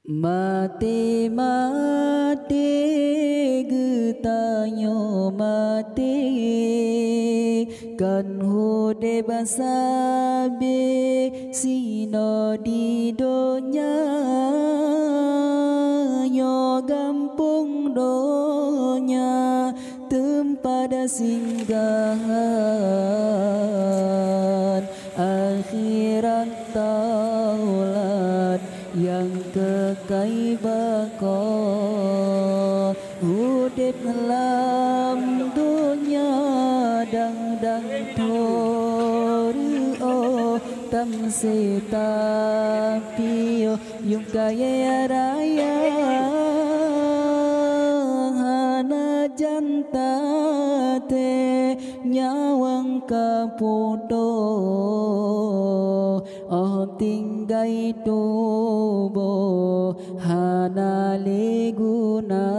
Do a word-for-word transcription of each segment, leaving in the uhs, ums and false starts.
Maté-maté geutanyoe maté, kon udeb sabe sinoe di donya. Nyoe gampông donya teumpat singgahan, akhirat taulat nyang keukai bako. Udeb lam donya dang-dang turi, oh, tamsé tapiôh. Yum kayèe raya hana jan taté, nyawöng ka putôh, 'oh tinggai tuboh hana lé guna.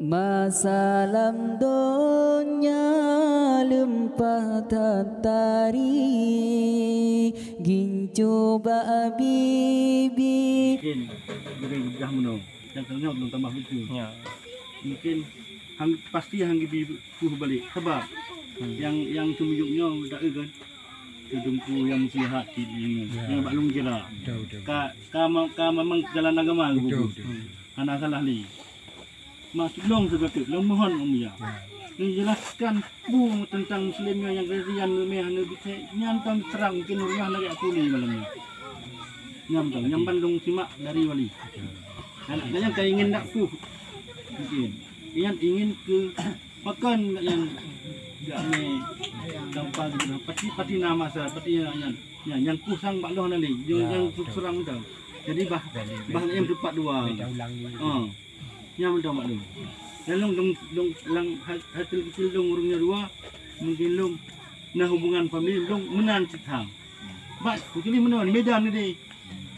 Masa lam donya leumpah that tari, gincu bak bibi. Mungkin, mungkin udah meunoe, dan selanjutnya belum tambah lucu. Ya. Mungkin hang, pasti hang gibi puh balik. Sebab, hmm, yang, yang seumiyup nyoe tak kan. Teungku yang muslihat di dunia. Ya. Yang bak lôn kira. Betul, betul. Ka, ka, ma-, ka memang jalan agama. Betul, betul. Hana salah lé. Maksud lôn sigoe teuk, lôn mohon ngon Buya. Ya. Neujelaskan peue teuntang muslim nyoe nyang Kristian, neuméh, neubisek, nyan tan seurang mungkin ureueng nyan lagèe aku lé malam nyoe. Nyan beutôi, nyan ban lôn simak dari wali. Ya. Aneuk nyan ka ingin dak puh. Mungkin. Nyan ingin keu pakon nyan jak mé gampang gitu. Pasti, pasti na masa, pasti nyan, nyan. Nyan, nyan kusang bak lôn hana lé. Nyan, ya, nyan betul. Seurang tu. Jadi bah, jadi, bah jadi, nyan teupat dua. Beda ulang dulu. Ha. Nyan mantong mak lôn. Dan lôn, lôn, lôn, lam ha-, hasil kecil lôn ureueng nyoe dua, mungkin lôn na hubungan famili lôn meunan cit ha. Bak, kecuali meunan, Medan ni deh.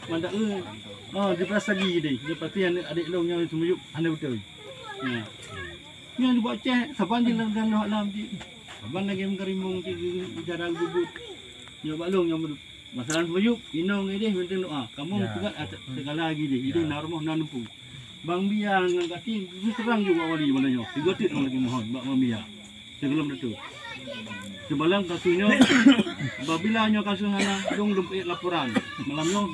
Mantap, eh. Oh, di Prasagi deh. Di Prasagi aneuk adék lôn nyang seumiyup hana beutôi. Ya. Nyan di Aceh, saban di lam, lam, lam, di. Saban lagèe meukarimong di, di, di dara bubut. Nyoe bak lôn nyang Masalah seumiyup, inong idéh mantong doa. Kamoe, ya, meupeugah at-, segala lagi deh. Idéh, ya, na rumoh na numpung. Bang Bia ngon Gati, geuseurang juga wali malam nyoe. Sigoe teuk lôn lagi mohon bak Bang Bia. Sebelum itu. Semalam kasus nyoe, apabila nyoe kasus hana, lôn, lôn peuék laporan. Malam nyoe,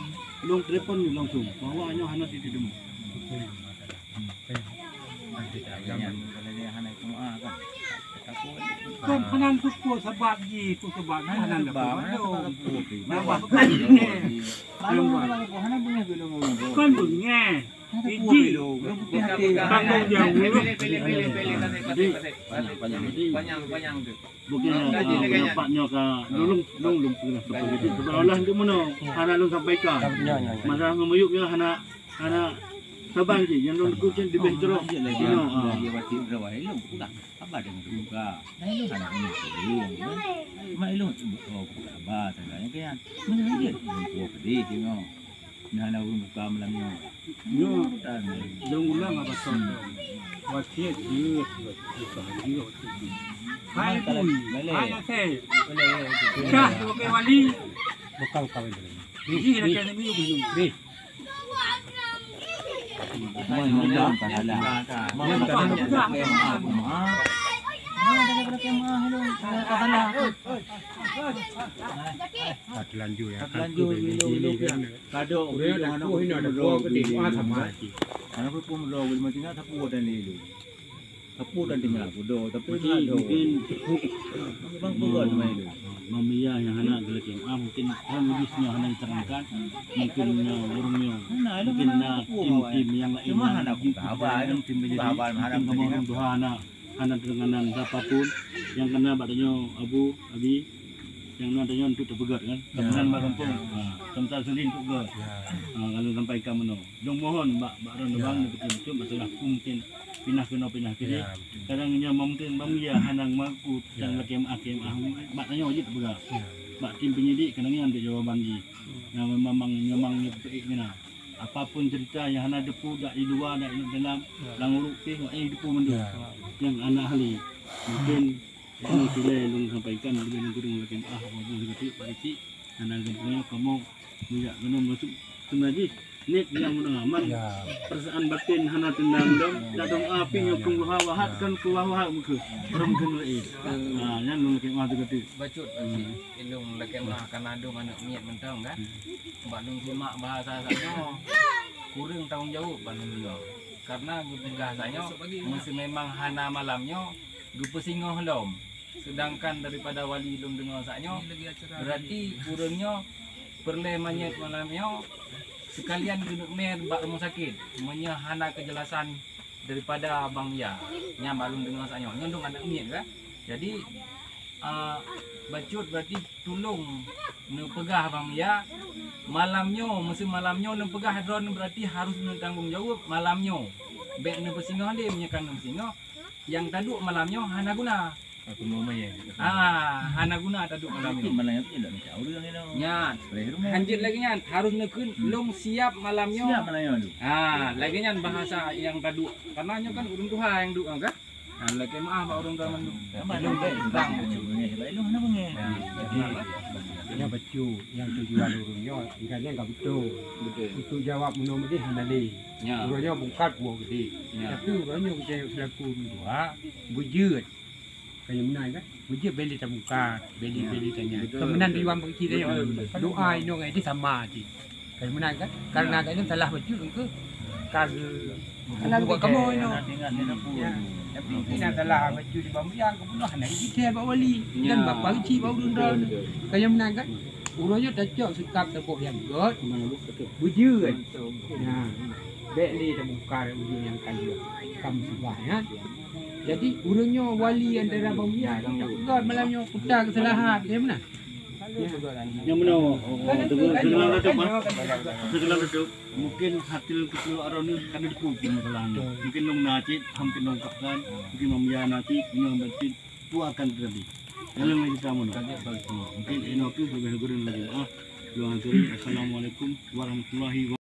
lôn telepon nyoe langsung. Bahwa nyoe hana titip temu. Kon hana teupeue sabab jih, peue sabab jih hana teupeue. Nambah peukara nyoe. Kon beungèh. Iji. Tanggong jaweueb. Bukan, ah, pendapat nyoe ka lôn, lôn, lôn pernah seperti itu. Sebab Allah untuk meunoe, hana lôn sampaikan. Ya, ya, ya. Masalah ngon miyup nyoe hana, hana saban cit. Nyang lôn keucen leubeh jroh. Inoe, ah. Dia batin rawai lôn pula. Haba deungon buka. Anak ni tu. Mak ilong, oh, buka haba, tanya ke kan. Mana dia? Buka pedih tengok. Nah, nak ureueng buka malam nyoe. Nyoe, lôn ulang abah thon. Wasiet jeuet, bukan jeuet. Hai bui, hai nasèe. Dah sebagai wali. Bukan kawin dulu. Ih, nak kena minum dulu. Ih. Mai, mai, mai, mai. Mai, mai, mai. Ka telanjur ya. Ka telanjur, kan, dulu, dulu, dulu, kan. Kadok, ureueng dak kuh inoe dak kuh geude, wah sama aja. Anak pun dah boleh mati nak sapu dan lelu. Sapu dan tinggal kudo, tapi mungkin bang bukan main tu. Bang Mia yang anak gelek yang ah, mungkin orang lebih semua hana diterangkan, mungkin, eh, ureueng nyoe, mungkin na tim-tim yang lain, cuma hana tim kabar, tim kabar, mungkin kamu orang tuha anak. Hana deungon nan siapa pun nyang kena bak tanyoe Abu, Abi, nyang na tanyoe untuk teupeugöt kan. Ya. Kemudian bak gampông, ha, teuntang sulin untuk göt. Ya. Ha, lalu sampaikan meunoe. Lôn mohon bak, bak droeneuh bang, beutôi-beutôi masalah hukum mungkin pinah keunoe pinah kiri. Ya, betul. Kadang nyoe mungkin bang ya hana mengaku tentang lakèe meu'ah, lakèe meu'ah. Bak tanyoe jeuet teupeugah. Ya. Bak tim penyidik kadang nyan untuk jawaban jih. Nyang memang, memang nyoe peuék mina. Apapun cerita nyang hana teupeue dak di luwa, dak di dalam, ya, lam uruek pih, wak eh teupeue mandum. Ya. Nyang aneuk ahli. Mungkin nyang silai lôn sampaikan leubeh lôn kureueng lakèe meu'ah, walaupun sakét, Pak Rizky. Hana geupeunyoe kamoe meujak keunoe masuk seungaji. Niet nyang meunoe aman. Ya. Perasaan batin hana teunang dong. Dak dong api nyoe keu waha-waha kan keu waha-waha muka. Orang kena eh. Ha, nyan lôn lakèe meu'ah teuka teuh. Bacut, bacut. Ilôn lakèe meu'ah karena dong aneuk miet mantong kan. Bak lôn simak bahasa saat nyoe kureueng tanggong jaweueb bak lôn deungoe. Karena geupeugah saat nyoe meuseu memang hana malam nyoe geupeusingoh lom. Sedangkan daripada wali lôn deungoe saat nyoe, berarti ureueng nyoe peureulèe manyét malam nyoe sekalian geuneuk mè bak rumoh sakét meunyoe hana keujelasan daripada Bang Yah. Nyan bak lôn deungoe saat nyoe, nyoe dong aneuk miet kan. Jadi, ah, bacut berarti tulông neupeugah Bang Yah, malam nyoe, meuseu malam nyoe neupeugah droeneuh berarti harôh neutanggong jaweueb malam nyoe. Bèk neupeusingoh lé, meunyoe ka neupeusingoh, nyang taduek malam nyoe hana guna. Aku mau main. Ah, hana guna taduek malam nyoe. Malam nyoe tidak minta ureueng ni. Nyan. Boleh rumah. Hanjeuet lagèe nyan, harôh neukheun lôn siap malam nyoe. Siap malam nyoe tu. Ah, lagèe nyan bahasa nyang taduek. Karena nyoe kan ureueng tuha nyang duek kan. Ah, lakèe meu'ah bak ureueng tuha mandum. Ilôn bèk bang. Ilôn hana bengeh. Jadi, nyoe bacut nyang tujuan ureueng nyoe, ingat nyan ka beutôi. Beutôi. Untuk jawab meunoe meudeh hana lé. Ya. Ureueng nyoe bungkat buah gede. Ya. Tapi ureueng nyoe kita selaku ureueng tuha, beujeuet. Kaya meunan kan? Beujeuet bèk lé tabungkat, bèk lé, bèk lé tanya. Betul, betul. Kaya meunan tujuan beuki tanya. Betul, betul. Doa inong ai sama cit. Kaya meunan kan? Karena kaya salah bacut engkau ka ge-, buat kamoe inong. Ya. Tapi mungkin yang salah bacut di bawah yang kebunuh anak kita bak wali. Dan bapa kecil bak ureueng droen. Kaya meunan kan? Ureueng nyoe tacok sikap saboh nyang göt, beujeuet. Nah, bèk lé tabungkat ureueng nyang ka lheueh ka musibah, ya. Jadi, ureueng nyoe wali antara bang Mia, göt malam nyoe, peugah keusalahan, ya meunan? Nyang meunoe, oh, teuka-, teuka-, teuka-, teuka-, mungkin hasil keusalahan droeneuh ka neuteupeue masalah nyoe. Mungkin lôn na cit, han keunoe ungkapkan, mungkin bang Mia na cit, nyoe ban cit. Itu akan terjadi. Dalam lagi kamu nak. Mungkin inoe kheueh leubeh gurèe lagi. Ah, doa kami. Assalamualaikum warahmatullahi wabarakatuh.